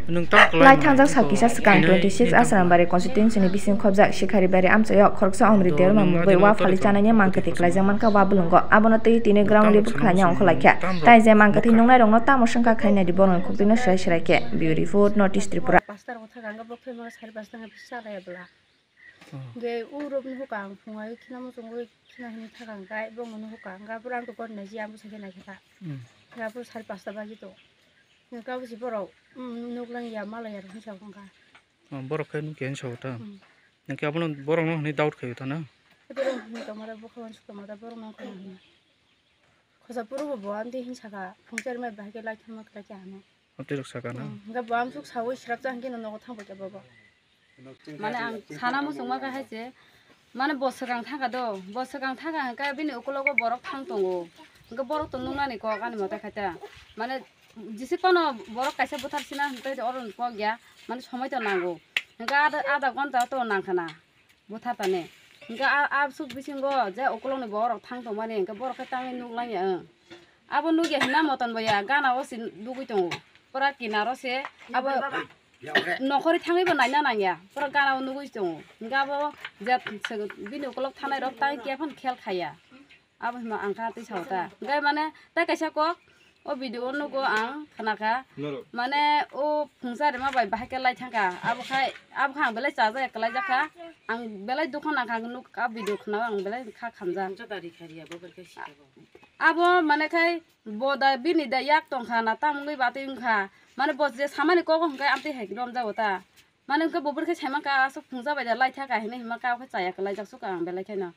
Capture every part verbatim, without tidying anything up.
Lai thangjak sal kisa swkang twenty six Asrambari constituency ni bising khobjak Sikharibari amchaio khoroksa Omri Debbarma mungwi wa phali chanani mangkwthwi kwlaijak mankha wa bwlwngo. Abono twi tini ground level khlaina ongkhorlaikha. Tai je mangkwthwi nungnairokno tamo swngkha khainai di borokni khuktwino swrai swrai khe. Bureau Report, North East Tripura. Pastor wngkha khe ang bo phai mano sari pastor khe bisa laya bwla. Hwnkhe urok nuhukha ang phungai khina muchungwi khina hwnwi thakang khe bongno nuhukha hwnkhe aphuru ang tongkha naiji ang bwsai khe naikhe ta. Hwnkhe aphuru sari pasta baji tongo. Hwnkhe abo se borok nuk langya malaya rok hinsa wngkha. Borok khe nuk ya hinsa wngkha ta. Hwnkhe abono borokno hwnwi doubt khaio ta na? Borok hwnwi tongmada bokha uansuk tongmada borokno wngkha hwnwi. Khosa phuru bo bo amtwi hinsa kha phungchari mai bahai khe lai thangma khlai khe ano. Amtwi rok saka na? Hwnkhe bo amsuk sawi srapsa hwnkhe no nogo thangbai khe bobo. Mane ang sana muchungma kha hai se, mane bo swkang thangkha do, bo swkang thangkha hwnkhe bini ukulogo borok thang tongo. Hwnkhe borok to nuknani kok ani mote khai ta. Mane jisi kono borok kaisa buthar sina hwnkhe oro kok ya, mane somoi to nango. Hwnkhe ada, ada ghonta to nangkha na. Buthar tani. Hwnkhe a, a suk bisingo je ukulokni borok thang tongmani, hwnkhe borok khe tangwi nuk langya, ang. Abo nukya hwnna moton boya, gana o se dugui tongo. Pura kinaro se abo nokhori thangwibo naina nangya, pura gana o nugui tongo. Hwnkhe abo je bini ukulok thanai rok tai kephano khel khaya. Abo hima ang kha twi sao ta. Hwnkhe mane tai kaisa kok o video o nugo ang khna kha. Mane o phungsa rema bai bahai khe lai thangkha. Abo khai, abo kha ang belai chajakya kwlaijak kha. Ang belai dukha nangkha nuk a video khna ang belai kha khamjak. Abo mane khai bo da bini da yak tongkha na tamungwi batwi wngkha. Mane bo je samani kok hwnkhe amtwi hai romjago ta. Mane hwnkhe bo bwrwkhe saimankha aswk phungsa bai da lai thangkha hinwi himakha abo khe chaya kwlaijak sukha ang belai kheno.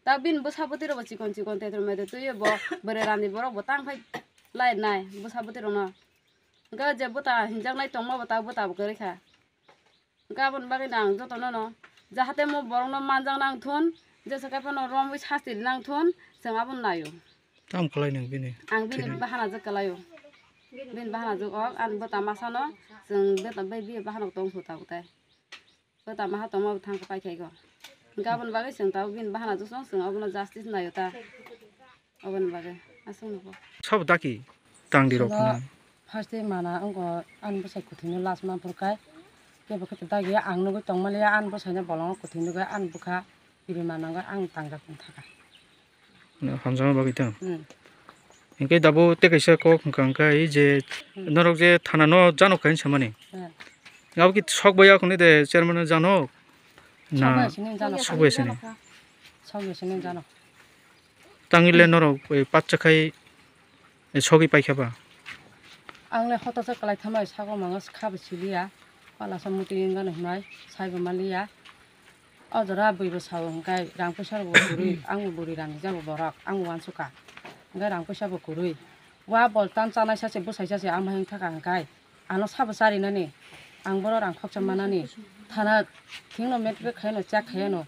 Ta bini bwsa bwtwi rokbo chikon chikon tetromete twiwi bo bwrwi rani borok bo tang phai lai nai bwsa bwtwi rokno. Hwnkhe je bwta hinjaknai tongma bo ta bwta bo kwrwi kha. Hwnkhe aboni bagwi no ang jotono no jahate mo borokno manjak nang thun, jesa khe phano romwi sasti nang thun, chwng abono naio. Tamo khlai nang bini? Ang bini bahana jwk kwlaio. Bini bahana jwk o ani bwta masano chwng bwta bai biya bahana tong phuta bwtai. Bwta maha tongma bwthang khe paikhaiko. Hwnkhe aboni bagwi chwng tabuk bini bahana jwk song chwng abono justice naio ta. Aboni bagwi aswk nugo. Sabo daki tangdi rok Sabo phano. First day mana wngkha ani bwsai kwthwino last month phuru kai. Kebo khe dagi ang nugwi tongmaliya ani bwsaino bolongo kwthwi nugwi ani bwkha. Bini manango ang tangjak thaka. Hamjakma bagwi ta? Hmm. Hinkhe dabo tei kaisa kok hwnkha hwnkhe je Hmm. norok je thana no jano kha hinwi samani. Hmm. Abo ki sok bai ya khwni de chairman no jano? Na Sok bai sini jano. Sok bai sini. Sok bai sini jano. Tangwi le norok, eh, patcha khai, eh, sogwi paikha ba? Ang le hotosa kwlai thamai sago mango kha bo siliya. Pala sa muti wngano hinai saibo maliya. O jora bui bo sao hwnkhe rang puisa rok bo kwrwi, ang bo bwrwi rani jago borok, ang bo uansukha. Hwnkhe rang puisa bo kwrwi. Wa bol tan chanai sache bwsai sache ama hing thaka hwnkhe ano sabo charinani, ang boro rang khoksa manani, thana thingno metric khaino check khaino,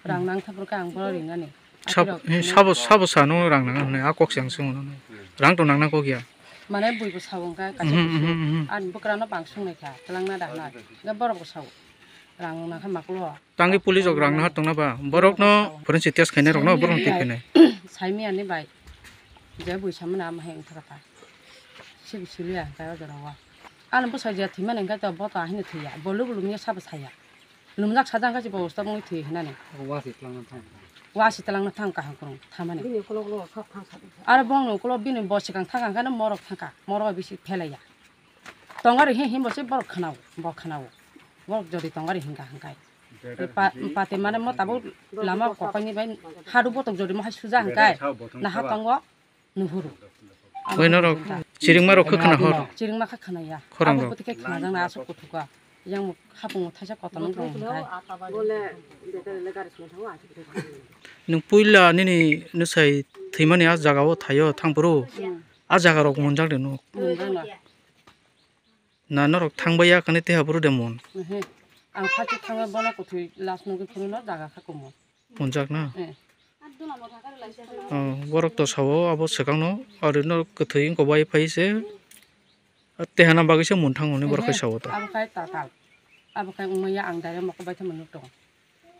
rang nang thapurkhe ang boro rinani. Sab-, Akhirok eh, sabo, sabo sano rang nang hwnwi a kok se ang swngo nono. Rang to nang na kok ya. Mane bui bo sao hwnkhe kaisa Mhm, kusu, mhm, mhm. ani bwkrano bang swngnai kha, twlangna da hwnwi. Hwnkhe borok bo sao. Rang nang kha maklo. Tangwi police rok rang naha tongna ba? Borok no forensic test khainai rok no borok no twi khainai. Saimiyani bai. Je bui samani ama hai wngkha kha. Sibi siliya hwnkhe o jora o. Ani bwsai je thwimani hwnkhe to bo to ahino thwiya. Bo lubu lumya sabo saya. Lumjak sajak hwnkhe se bo stop wngwi thwi hinani. Wa si twlangna thang. Wa si twlangna thang kaham kwrwng thamani. Bini ukolok ukolok sok thang sa. Aro bongni ukolok bini bo swkang thang hwnkhe no morok thangkha. Morok bisi phelaiya. Tongari hi himbo se borok khwnao, bo khwnao. Borok jodi tongari hingka hingkai. Pa-, pati mane mo tabuk lama kokoni bai hadu botok jodi mo hai suja hingkai. Naha tongo nuhuru. Oi norok chiringma rok khe khna hor. Chiringma khe khna ya. Khorang rok. Abo bwtwi khe khna jang na aswk kuthuka. Yang hapung thaisa kotor no tong hingkai. Nwng puila nini nwsai thwimani a jaga o thaio thangphuru. Hmm. A jaga rok monjak de nuk. Monjak na. Na norok thangbai ya kani teha buru de mon. Ehe. Ang phaikhe thangwi bono kwthwi last nugwi phuru no jaga kha kumo. Monjak na? Eh. Oh, borok to sao abo swkang no ari no kwthwi wngkha bai phai se. Teha na bagwi se mon thango ni borok khai sao to. Abo khai tatal. Abo khai wngmaya ang direct mokol bai thangma nuk tongo.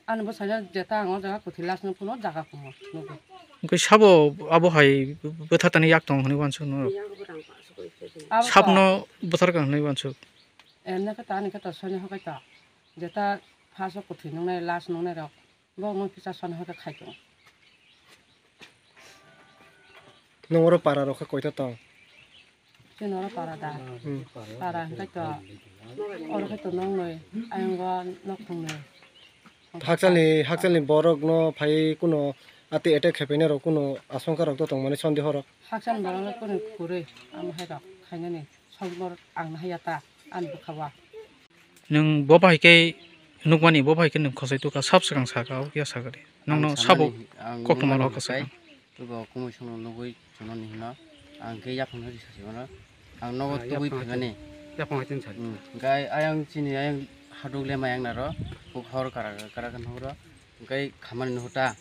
Ani bwsai no jeta ang o jaga kwthwi last no phano jaga kumo nugo. Hwnkhe sabo abo hai bwthartani yak tong hwnwi uansuk no. Abo Sabno bwtharkha hwnwi uansuk. Emne khe ta ani khe to soni hokai to. Jeta first o kwthwi nungnai, last nungnai rok. Bo wng kisa soni hokai khai tongo. Nwng oro para rok khe koita tong? Chini oro para da. Hmm. Para hwnkhe to oro khe to noknwi, ayang o nok thwngnwi. Hakchalni, hakchalni borok no phai kuno ati attack khepainai rok kuno asongka rok to tongmani sondeho rok. Hakchalni borok no kuno kwrwi ang hai rok khainani songbor ang haya ta ani bwkha o. Nwng bo bai khe nukmani, bo bai khe nwng khosai tukha, sab swkang saka, o khe sakha de. Nwng no sabo koktwma rok sakha. Tubo kumui sono nugui sono ni hino. Ang khe yaphang no risa se mano. Ang nogo tubui phai mani. Yaphang hai tin sari. Hmm. Gai ayang chini ayang haduk le mayang naro. Buk hor kara kara kan horo. Gai khamani no huta.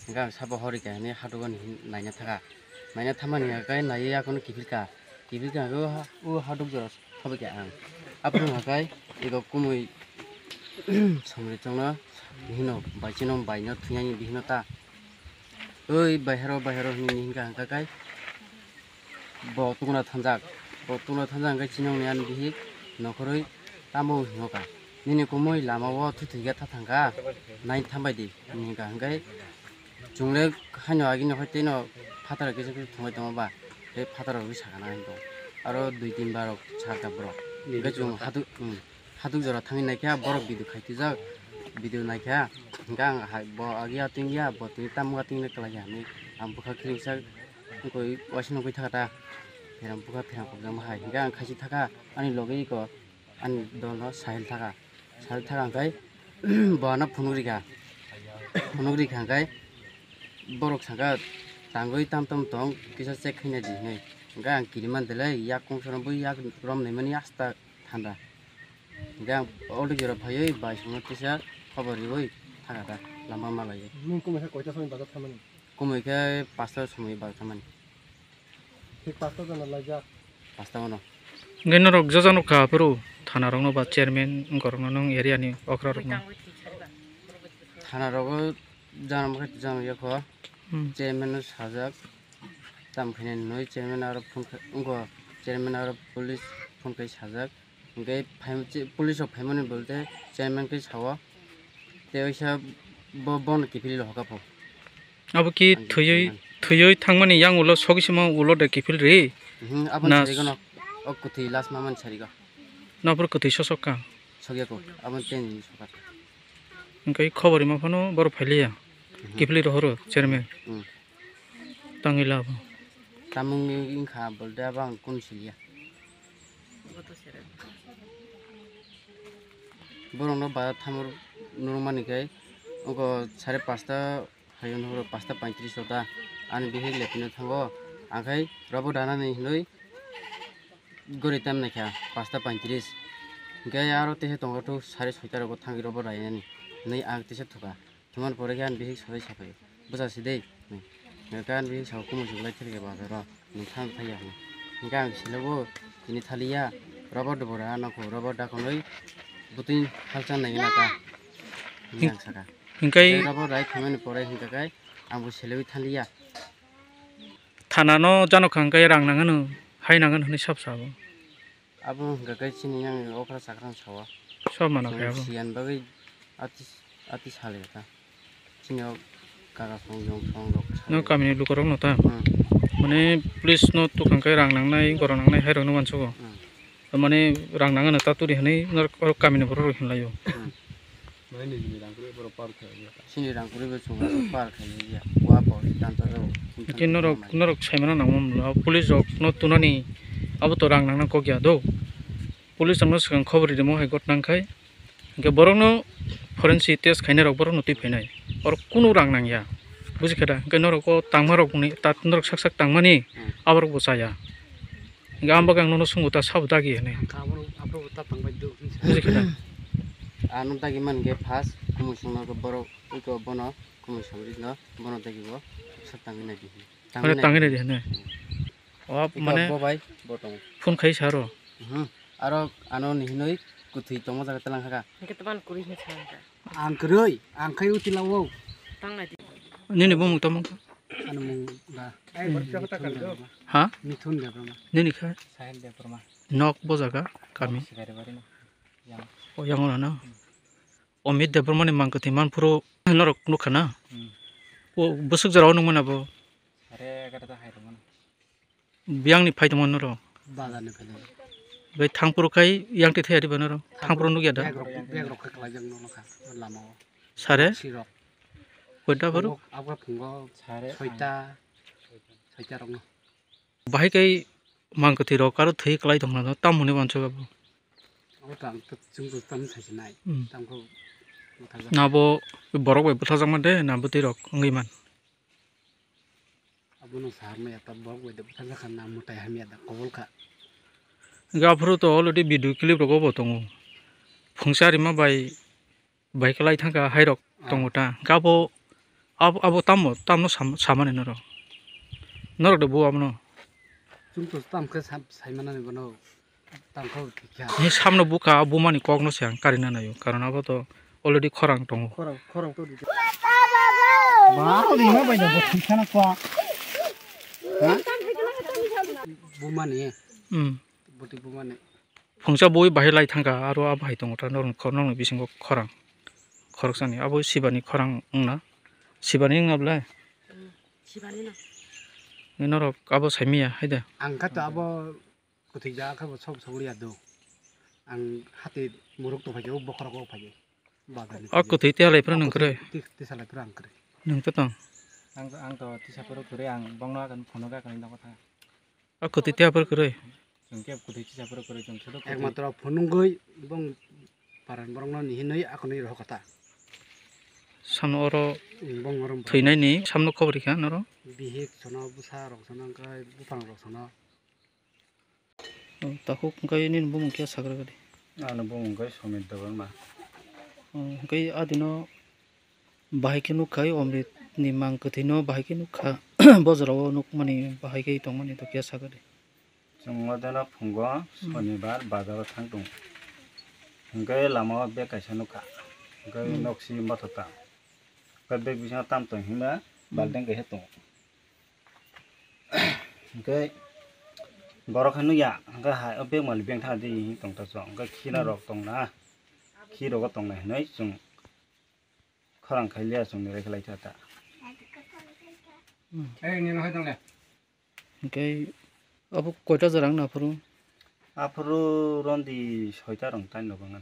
Gai ang sabo hori khe ni haduk ni hin naina thaka. Naina thamani gai nai ya kono kiphil ka. Kiphil ka o ha-, o haduk jora. Habai khe ang aphuru hwnkha khe ego kumui samrwi chwngno hino bai chino bai no thwinani bihino ta. Oi bai hero bai hero hinwi hinkha hwnkha khe bo tukuna thanjak, bo tukuna thanjak hwnkhe chini wngni ani bihik nokhorwi tamo hinokha, "Nini kumui lama o thuthwikhe tha thangkha, nai thambai di," hinwi hinkha hwnkhe Chwng le haino agini hoi tei no phataro kisa kisa thwngwi tongo ba, tei phataro rwi sakana hinwi tongo. Aro dui tin bar rok sakha borok. Hwnkhe chwng haduk, hmm, haduk jora thangwi naikha, borok video khai twijak, video naikha. Hwnkhe ang hai bo agi ating ya, bo tini tamo ating le kwlai ya hinwi ang bwkha khiring sak wngkoi waisa nukgwi thaka ta. Pherang bwkha pherang kokjagma hai. Hwnkhe ang khaisi thaka ani logi iko. Ani dol no sahil thaka, sahil thaka hwnkhe bo ano phunuk rikha, phunuk rikha hwnkhe borok sakha tangwi tam tam tong kisa check khaina di hinwi, hwnkhe ang kiriman delai yak kung sono bui yak rom naimani asta thanda, hwnkhe ang auto jora phaiwi bai songno kisa khobor riwi thaka ta lama malaiwi. Nung kumui khe koita somoi bazar thamani? Kumui khe pasta somoi bazar thamani. Thik pasta jona laijak. Pasta mano. Hwnkhe norok joja nukha aphuru thana rokno ba chairman wngkorokno nwng area ni okra rokno? Thana rogo jana mokhe jana yakho. Hmm. Chairman no sajak. Tam khainai noi chairman aro phone khai wngkho. Chairman aro police phone khai sajak. Hwnkhe phai-, police rok phaimani bolte chairman khe sao, tei waisa bo, bono kiphilwi hoka pho. Abo ki thwiwi, thwiwi thangmani yang ulo sogwisima ulo de kiphil ri? Mhm, aboni sarigo no, o kwthwi last mamani sarigo. No aphuru kwthwi sosok ka? Sokya ko, aboni teni sokar. Hwnkhe khobor rima phano borok phailiya. Mhm. Kiphilwi rohoro chairman. Hmm. Tangwi labo. Tamungni wngkha bolde abo ang kunu siliya. Borokno bazar thamwi nukmani khe oko sare pasta phaio nukhoro, pasta paitris o ta ani bihik lepino thango, ang khai robo danani hinwi gori tam naikha pasta paitris, hwnkhe aro teisa tongo thuk sare soita rogo thangwi robo rainani hinwi ang teisa thuka. Thumani pore khe ani bihik sajai saphai, "Bwsa si de," hinwi. Hwnkhe ani bihik sao, "Kumui se belai khe bazar o, nwng thang thai ya," hinwi. Hwnkhe ang silo, "Bo tini thaliya, rubber dubura nokho, rubber dakhonwi bwtwi halchang nai gana ka," hinwi ang saka. Hwnkhe rubber rai thangmani pore hwnkhe khe ang bo selewi thaliya. Thana no jano kha hwnkhe rang nang ano, hai nang ano hinwi sab sabo. Abo hwnkha khe chini yang okra chakra sao. Sob mano khe abo. Siyan bagwi ati, ati sale ta. Chini o kaka song jong song rok. No kamini lukorok no ta. Hmm. Mane police no tukang khe rang nangnai, gorok nangnai hai rok no mansugo. Hmm. Mane rang nang ano ta turi hinwi norok kamini borok rok hinlai o. Hmm. Chini rang kwrwi bo chwng aswk par khainai ya. Wa bo tansa jago. Hwnkhe norok, norok saimano nangma mwnwi, o police rok no tunani abo to rang nangna kok ya do. Police rok no swkang khobor rimo hai ghotna wngkhai. Hwnkhe borok no forensic test khainai rok borok no twi phainai. Oro kunu rang nang ya. Buji khe da? Hwnkhe norok o tangma rok ni ta norok sak sak tangmani aborok bo cha ya. Hingke ang bagwi ang nono swngo ta sabo dagi hinwi. Ang kha abono, abono ta tangbai do hinwi sa. Buji khe da? Ano dagi man khe first kumui songno khe borok iko bono kumui songri no bono dagi bo sak tangwi nai di. Mane tangwi nai di hinwi. O iko mane bo bai bo tongo. Phone khai sa ro. Mhm. Aro ano ni hinwi kwthwi tongma jaga telang kha ka. Hingke teman kwrwi hinwi sa ka. Ang kwrwi, ang khai utila o. Tang nai di. Nini bumung tamo? Ani mung da. Ha? Mithun Debbarma. Nini kha? Sahil Debbarma. Nok bo jaga kami? Sikari bari no. Yang. O yang ora na. Amit Debbarma ni mang kwthwi man phuru norok nukha na. Hmm. O bwswk jora o nukmani abo. Sare egarota hai rwmani. Biyang ni phai tongmani norok. Bazar ni phai tongmani. Bai thang phuru khai yang twi thai ari ba norok. Thang phuru nukya da. Bag rok, bag rok khai kwlai jak nukha lama o. Sare? Sirok. Koita phuru? Abo phungo sare soita. Soita rok no. Bahai kai mang kwthwi rok aro thwi kwlai tongna no tam hwnwi uansuk abo. Abo tang chwng to tam sai sinai. Hmm. Tam kho bwthajak. Na bo borok bai bwthajakma de na bwtwi rok wngwi man. Abono sahar maya ta borok bai de bwthajak kha na mwtai hamya da kobol kha. Hwnkhe aphuru to already video clip rogo bo tongo. Phungsa rima bai bai kwlai thangkha hairok tongo ta. Hwnkhe abo, abo, abo tamo, tamno sam-, samani norok? Norok de bo abono? Chwng to tam khe sam-, saimanani bono. Tam khe thikya. Ni samno bukha, bumani kokno se ang karina naio. Karon abo to already khorang tongo. Khorang, khorang to di. Ba, rima bai da bo thiksana kwa. Ha? Bumani. Hmm. Boti bumani. Phungsa bui bahai lai thangkha, aro a bahai tongo ta, norok, norokni bisingo khorang, khoroksani, abo sibani khorang wngna, sibani wngna belai? Hmm, sibani no. Norok abo saimanya, hai da? Ang kha to abo kwthwi jaga khe bo sok sok liya do. Ang hati muruk to phai o bokhorok o phai o. Bazar ni. O kwthwi tiya lai phano nung kwrwi? Ti-, tisa lai phano ang kwrwi. Nung to tong? Ang, ang to tisa phano kwrwi, ang bongno akan phono ga kan nokha. O kwthwi tiya phano kwrwi? Chwng khe kwthwi tisa phano kwrwi, chwng sodo kwthwi. Ekmatro phunugwi bong paran borokno ni hinwi akonwi rohor kha ta. Samno oro bong oro thwinaini samno khobor rikha noro? Bihik sono, bwsa rok sono, hwnkhe buphang rok sono. O, takhuk hwnkhe nini bumung khe sagra gadi? Ani bumung khe Somit Debbarma. O, hwnkhe adino bahai khe nukha, Omrit ni mang kwthwi no bahai khe nukha. Bo jora o nukmani bahai khe tongmani to khe sagra di. Chwng odeno phungo sonibar bazaro thang tongo. Hwnkhe lama o bag kaisa nukha. Hwnkhe noksi mothota. Hwnkhe bag bisingo tam tong hima balting kaisa tongo. Hwnkhe borok khe nukya, hwnkhe hai o bag malik beng thang di tong ta chwng. Hwnkhe khina rok tongna, khi rogo tongnai hinwi chwng khorang khai liya chwng ni rai khlai kha ta. Hmm. Ei, nini hai tong le. Hwnkhe abo koita jora wngna aphuru? Aphuru rondi soita rong tain rok wngna.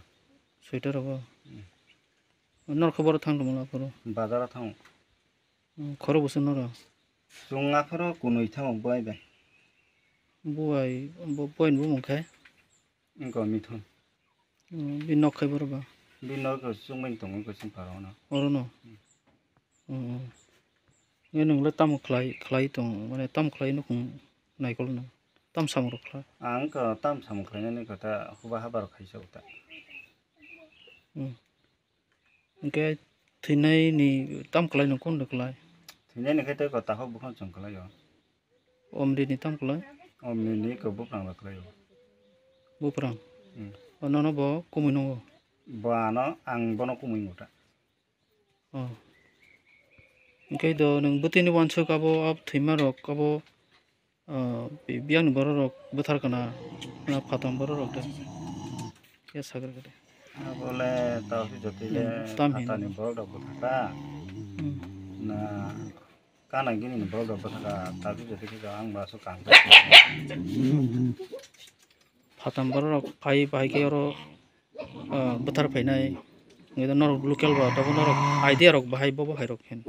Soita rogo? Hmm. Norok khe boro thang tongmani aphuru? Bazaro thango. Hmm, khorok bwswk norok? Chwng aphuru kunui thango buai bai. Buai, bo-, buai ni bumung khe? Wngkha Mithun. Hmm, bini nok khai boro ba? Bini nok chwngbai tongo, wngkha chwng pharo no. Oro no? Hmm. Hmm, hmm. Nge nwng le tamo khlai, khlai tong, mane tamo khlai nukhung naikol no? Tam samung rok khlai? Ang wngkha tam samung khlainani kotha huba habar khaisa uta. Hmm. Hwnkhe thwinai ni tam kwlai no, kunu kwlai? Thwinai ni khe tei kota hok buphang chwng kwlai o. Omri ni tam kwlai? Omri ni khe buphang rok kwlai o. Buphang? Hmm. O nono bo kumui nungo? Bo ano, ang bono kumui muta. Oh. Hwnkhe do nwng bwtwi ni uansuk abo, abo thwima rok abo Ah, bi-, biyang ni borok rok bwthar kana, na phatam borok rok de. Ya sagar gede. Abole tao si jotile hmm, tam hin. Phatani borok rok bwthar ka. Hmm. Na kana gini ni borok rok bwthar ka, tao si jotile ang ba so kang. Phatam borok rok phai, phai khe oro, ah, bwthar phainai. Ngi norok local ba, tabo norok idea rok bahai, bo bahai rok hin.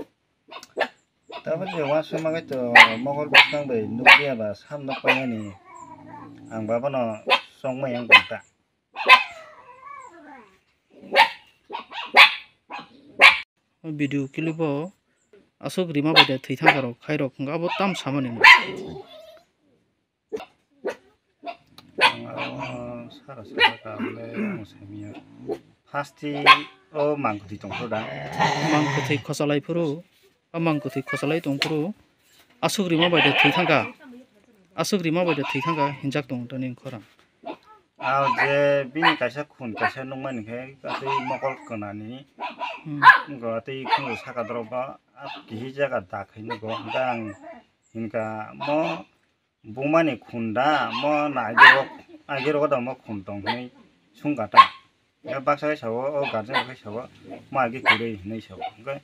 Tabuk je uansukma khe to mokol bwskang bai nukliya ba sam nok paimani ang ba bono chongmai yang tong ta. O video clip o aswk rima bai de thwi thangkha rok khai rok hwnkhe abo tam samani. Ang aro sara sara ka bole ang saimanya. First o mang kwthwi tongphuru da? Mang kwthwi khochalai phuru, o mang kwthwi khochalai tongphuru, aswk rima bai de thwi thangkha, aswk rima bai de thwi thangkha hinjak tongo tini khorang. Ah, je bini kaisa khun kaisa nukmani khe tei mokol kwnani, hmm, wngkha tei khunju saka dorop ba kihi jaga dak hinwi go hwnkhe ang hinkha mo. Bumani khun da, mo na age rogo, age rogo da mo khun tong hinwi sungkha ta. Hwnkhe baksa khe sao, o guardian rok khe sao, ma agi kwrwi hinwi sao. Hwnkhe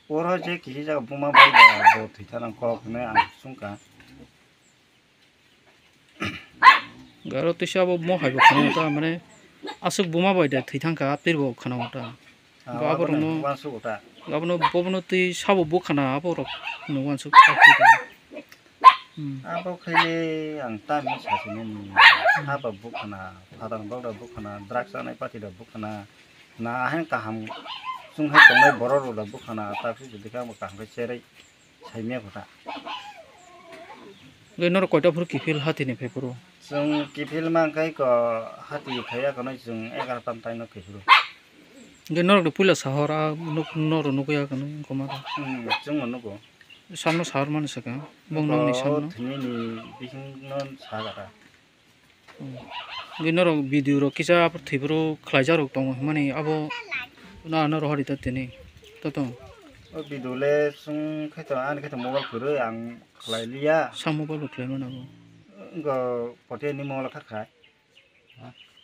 oro je kisi jaga buma bai da bo thwi thana kok hinwi ang swngkha. Garo twi sabo mo hai bo khana ta, mane aswk buma bai da thwi thangkha, apir bo khana ta. Ah, Bo abo abono rokno uansuk uta. Abono bobono twi sabo bukhana abo rok no uansuk ta twi ta. Hmm. Abo khaile ang tamni sasinani haba bukhana, phatang dok da bukhana, drugs chanai party da bukhana, na ahain kaham chwng hai tongnai borok rok da bukhana, ta khe jodi khe amo kaham khe cherai saimya kota. Gai norok koita phuru kiphil hati ni phai phuru? Chwng kiphil man khai ko hati phaiya kono chwng egaroh tam taino kiphil. Hwnkhe norok de puila sahor a nuk-, norok nukya kwnwi wngkoma da? Hmm, chwngno nugo. Samno sahor mani sakha, bong nokni samno. Thwinini bihikno sakha da. Hmm. Hwnkhe norok video rok kisa aphuru thwiphuru khlaijak rok tongo hwnmani abo na norok hari ta tini. Totong. O video le chwng khaito ani khaito mobile kwrwi ang khlai liya. Sa mobile bo khlai mano abo. Wngkha photo ni mobile kha khai.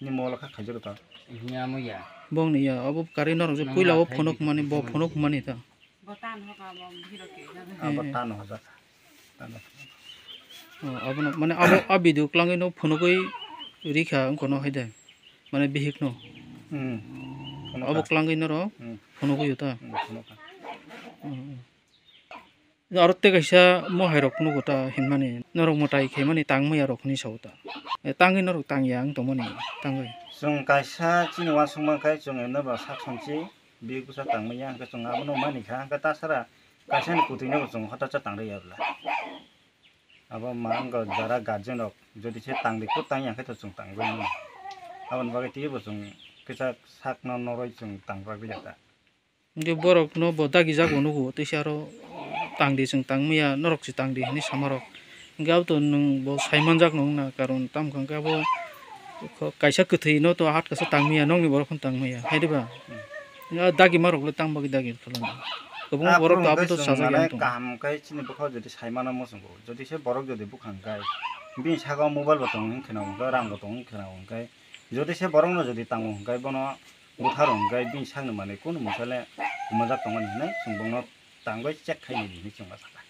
Ni molo kha khaijak ta. Hiya mo ya. Bong ni ya, abo kari norok je puila o phunuk mani, bo phunuk mani ta. Bo tan hoka bo bhiro ke. Abo tan hoka. Tan hoka. Oh, abo no, mane abo a video klangwi no phunugwi rikha wngkha no hai de. Mane bihik no. Hmm. Abo klangwi norok phunugwi ta. Hmm, phunuk kha. Hmm, hmm. Aro tei kaisa mohai rok nugo ta hinmani, norok mwtai khaimani tangmaya rok hinwi sao ta. E, tangwi norok tangya wng tongmani, tangwi. Chwng kaisa chini uansukma khe chwng eno ba sak sonsi bihik bwsa tangmaya hwnkhe chwng abono manikha, hwnkhe tasara kaisani kwtwino bo chwng hota cha tangri ya bwla. Abo ma wngkha jara guardian rok jodi se tangdi kut tangya hwnkhe to chwng tangwi mano. Aboni bagwi teibo chwng kisa sakno norwi chwng tang bagwi ya ta. Hwnkhe borokno bo dagijak bo nugo, teisa aro tangdi chwng tangmaya, norok se tangdi hinwi samarok. Hwnkhe aboto nwng bo saimanjakno wngna, karon tamo hwnkhe abo kaisa kwthwino to hat kaisa tangmaya, nokni borok phano tangmaya, hai diba? Hwnkhe a dagimarokle tang bagwi dagi khlano? Kwbangma borok to aboto sajak ya wngtong. Kaham khe chini bwkhao jodi saimano muchungo, jodi se borok jodi bwkha hwnkhe bini saka o mobile bo tongo hwnkhe no, hwnkhe rang bo tongo hwnkhe no, hwnkhe jodi se borokno jodi tango hwnkhe bono Buthar hwnkhe bini sakni manwi kunu mungsa le humajak tongmani hinwi chwng bono tangwi check khainai hinwi chwng ma sakha.